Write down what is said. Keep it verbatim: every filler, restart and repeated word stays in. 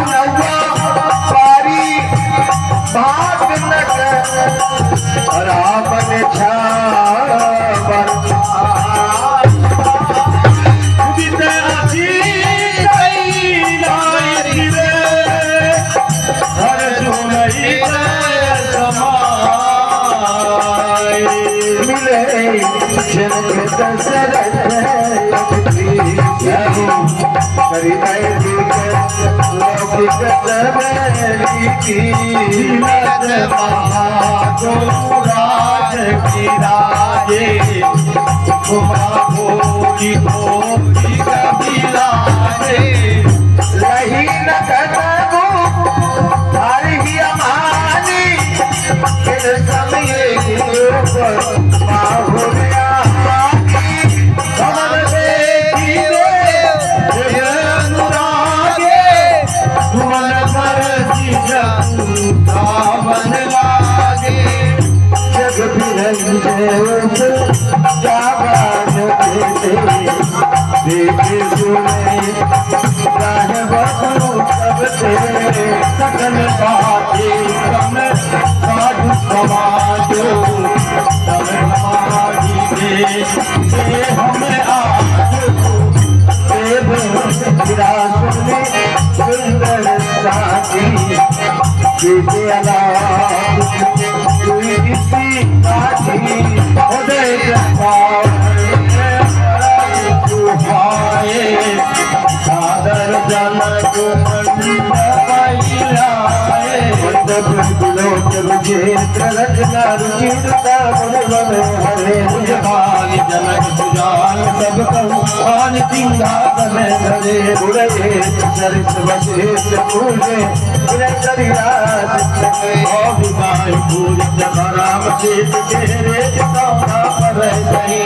नौवा पारी भाग नट रावण छावन। उदित असी कई नारी रे, हर सुनई समाई। मिले जनक दशरथ अवधि, हरि वैदिक लौकिक सब रीति। नंद महाजो राज बिराजे, उमा भोगी भोगी कबीरा रे। लही न कतबो हरि अमानी, फिर समय ऊपर बाहुल्या पानी। कमल देखी रे, हृदय अनुरागे, सुमन बरसी जग सावन लागे। जग बिरंगे जावन देते, देखे सुने साहेब गुरु सबसे। सकल साथी सम साधु समाजो, सब समाधि दे, दे हमें आज देव विरासनी सुंदर साथी। विद्यालय दुई सी साथी, उदय जगतावन सुहाए, सादर जनक मंडप आए। मंडप बिलोचन क्षेत्र रचना रुचिर तावन हरे। भुजगाल जनक सुजान सब कहु, आन सिंहासन धरे। उड़े सरिस वशिष्ठ पूजे, उड़े करिराज। और विदाई पूजित राम सीत के रे, जिताना पर सही।